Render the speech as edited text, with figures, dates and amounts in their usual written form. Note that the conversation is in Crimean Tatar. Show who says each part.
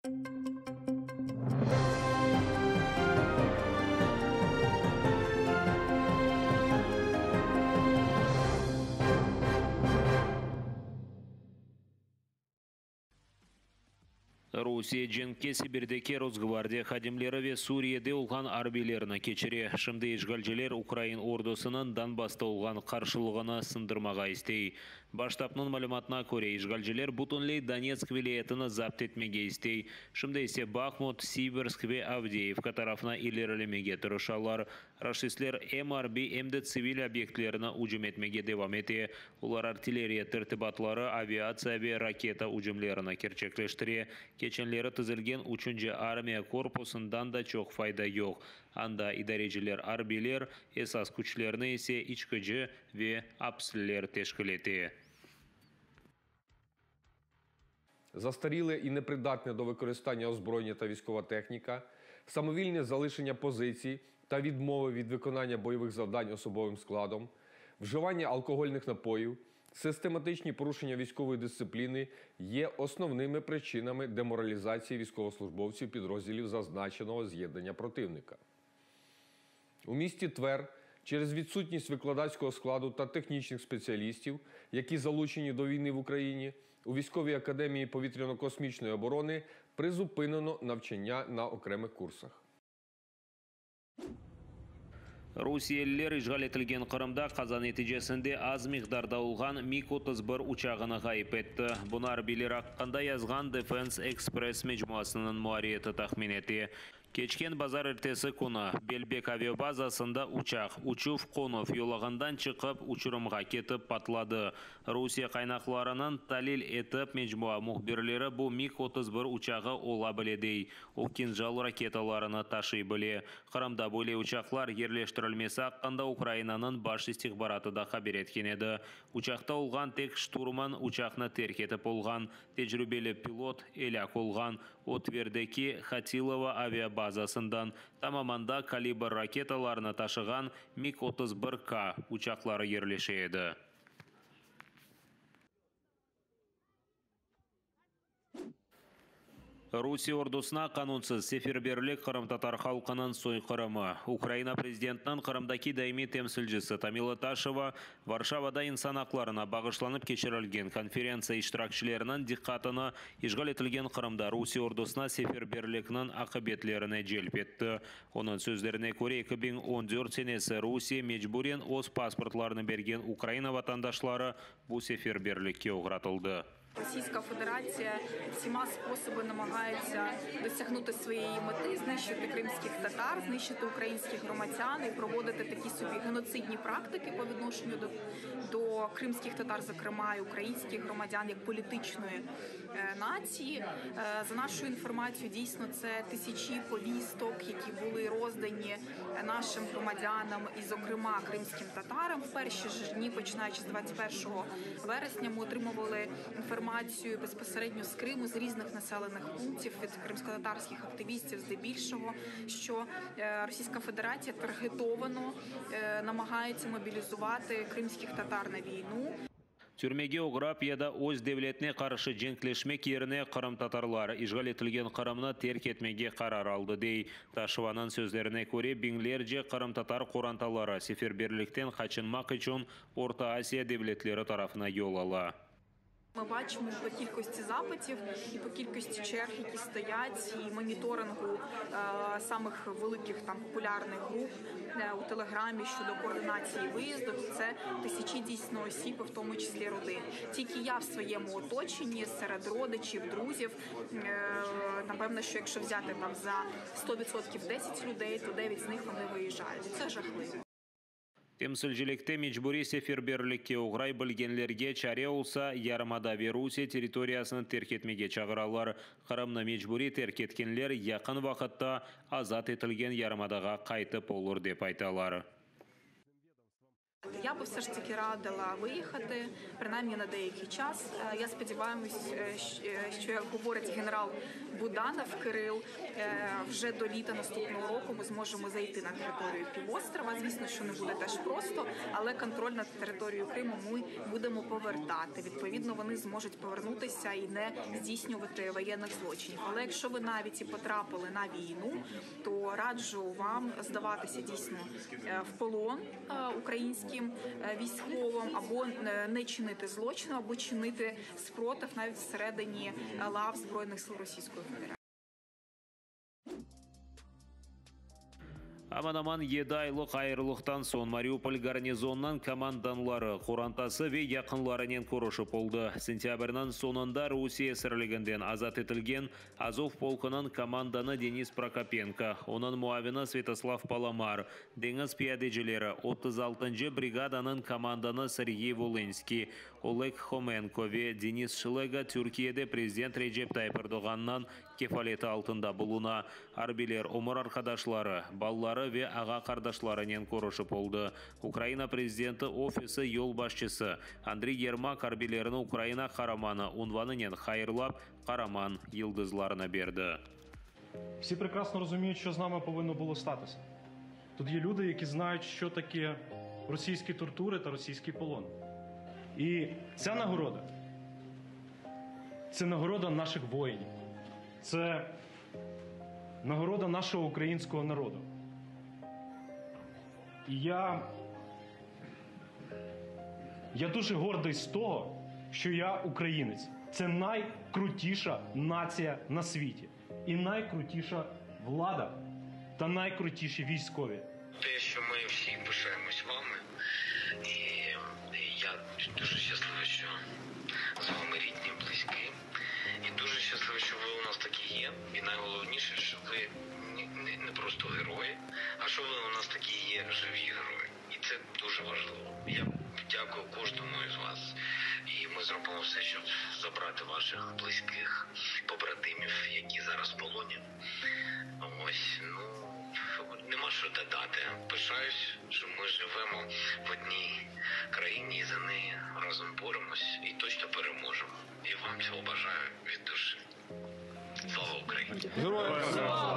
Speaker 1: Rusiye cenkke Sibirdeki Rosgvardiya hadimleri ve Suriyede olğan arbiylerni keçire. Şimdi işğalciler ukrain ordusınıñ Donbassta olğan qarşılığını sındırmağa istey. Baş ştabnıñ malümatına köre, işğalciler bütünley Donetsk vilâyetini zapt etmege istey. Şimdi ise Bahmut, Siversk ve Avdeyevka tarafına ilerilemege tırışalar. Raşistler em arbiy, em de tsivil obyektlerni ücüm etmege devam ete. Olar artilleriya tertibatları, aviatsiya ve raketa ücümlerini kerçekleştire. Keçenleri tizilgen üçünci armiya korpusından da çoq fayda yoq. Anda idareciler arbiyler, esas küçlerni ise içkici ve apsliler teşkil ete.
Speaker 2: Застаріле і непридатне до використання озброєння та військова техніка, самовільне залишення позицій та відмови від виконання бойових завдань особовим складом, вживання алкогольних напоїв, систематичні порушення військової дисципліни є основними причинами деморалізації військовослужбовців підрозділів зазначеного з'єднання противника. У місті Твер через відсутність викладацького складу та технічних спеціалістів, які залучені до війни в Україні, у військовій академії повітряно-космічної оборони призупинено навчання на окремих курсах.
Speaker 1: Rusiyeliler işğal etilgen Qırımda qaza neticesinde az miqdarda olğan MiG-31 uçağını ğayıp etti. Bunı arbiyler aqqında yazğan Defense Express mecmuasınıñ muarriyeti tahmin ete. Keçken bazarertesi künü Belbek aviabazasında uçaq, uçuv-qonuv yolağından çıqıp, uçurımğa ketip patladı. Rusiye qaynaqlarınıñ talil etip, mecmua mühbirleri bu MiG-31 uçağı ola bile dey. O, Kinjal raketalarını taşıy bile. Qırımda böyle uçaqlar yerleştirilmesi aqqında Ukrainanıñ Baş istihbaratı da haber etken edi. Uçaqta olğan tek şturman uçaqnı terk etip olğan, tecrübeli pilot elâk olğan. O, Tverdeki Hatilovo aviabazasından tamam anda Kalibr raketalarını taşığan MiG-31K uçaqları yerleşe edi. Rusiye ordusına qanunsız seferberlik qırımtatar halqınıñ soyqırımı. Ukraina prezidentiniñ Qırımdaki daimiy temsilcisi Tamila Taşeva Varşavada insan aqlarına bağışlanıp keçirilgen konferentsiya iştirakçileriniñ diqqatını işğal etilgen Qırımda Rusiye ordusına seferberlikniñ aqibetlerine celp etti. Onıñ sözlerine köre, 2014 senesi Rusiye mecburen öz pasportlarını bergen Ukraina vatandaşları bu seferberlikke oğratıldı.
Speaker 3: Російська Федерація всіма способами намагається досягнути своєї мети знищити кримських татар, знищити українських громадян і проводити такі собі геноцидні практики по відношенню до, до кримських татар, зокрема і українських громадян як політичної е, нації. Е, За нашою інформацією, дійсно це тисячі повісток, які були роздані нашим громадянам, і, зокрема, кримським татарам. В перші ж дні, починаючи з 21 вересня, ми отримували інформацію безпосередньо з Криму, з різних населених пунктів від кримськотатарських активістів, здебільшого, що е, Російська Федерація таргетовано е, намагається мобілізувати кримських татар на війну.
Speaker 1: Türmege oğrap ya da öz devletine qarşı cenkleşmek yerine qırımtatarlar işğal etilgen Qırımnı terk etmege qarar aldı, dey. Taşevanıñ sözlerine köre, biñlerce qırımtatar qorantaları seferberlikten qaçınmaq içün Orta Asiya devletleri tarafına yol ala.
Speaker 3: Ми бачимо по кількості запитів і по кількості черг, які стоять, і моніторингу е, самих великих там популярних груп е, у телеграмі щодо координації виїзду. Це тисячі дійсно осіб, в тому числі родин. Тільки я в своєму оточенні серед родичів, друзів, е, напевно, що якщо взяти там за 100% 10 людей, то 9 з них вони виїжджають. Це жахливо.
Speaker 1: Temsilcilikte mecburiy seferberlikke oğray bilgenlerge çare olsa, yarımada ve Rusiye territoriyasını terk etmege çağıralar. Qırımnı mecburiy terk etkenler yaqın vaqıtta azat etilgen yarımadağa qaytıp olur, dep aytalar.
Speaker 3: Я би все ж таки радила виїхати, принаймні на деякий час. Е, Я сподіваюся, що як говорить генерал Буданов Кирил, е, вже до літа наступного року ми зможемо зайти на територію півострова. Звісно, що не буде теж просто, але контроль над територією Криму ми будемо повертати. Відповідно, вони зможуть повернутися і не здійснювати воєнних злочинів. Але якщо ви навіть і потрапили на війну, то раджу вам здаватися дійсно е, в полон е, українським е, військовим, або е, не чинити злочину, або чинити спротив навіть всередині е, лав збройних сил Російської Федерації.
Speaker 1: Aman-aman yedi aylıq ayırılıqtan soñ Mariupol garnizonınıñ komandanları qorantası ve yaqınlarınen körüşip oldı. Sentâbrniñ soñunda Rusiye esirliginden azat etilgen Azov polkunıñ komandanı Denis Prokopenko, onıñ muavini Svâtoslav Palamar, deñiz piyadecileri otuz altıncı brigadanıñ komandanı Serğiy Volınskiy, Oleg Homenko ve Denis Şlıga Türkiyede prezident Recep Tayyip Erdoğannıñ kefaleti altında buluna. Arbiyler ömür arqadaşları, balaları ve ağa-qardaşlarınen körüşip oldı. Ukraina prezidenti ofisi yolbaşçısı Andriy Yermak arbiylerni Ukraina qaramanı unvanınen hayırlap, qaraman yıldızlarını berdi.
Speaker 4: Всі прекрасно розуміють, що з нами повинно було статися. Тут є люди, які знають, що таке російські тортури та російський полон. І ця нагорода це нагорода наших воїнів, це нагорода нашого українського народу. І я, я дуже гордий з того, що я українець. Це найкрутіша нація на світі. І найкрутіша влада та найкрутіші військові.
Speaker 5: Те, що ми всі пишаємось вами, і я дуже щасливий, що з вами рідні, близькі. І дуже щасливий, що ви у нас такі є. І найголовніше, що ви не, не, не просто герої, а що ви у нас такі є живі герої. І це дуже важливо. Я дякую кожному із вас. І ми зробимо все, щоб забрати ваших близьких побратимів, які зараз в полоні. Ось, ну нема що додати. Пишаюсь, що ми живемо в одній країні і за неї разом боремось і точно переможемо. І вам цього бажаю від душі. Слава Україні!
Speaker 2: Героям слава!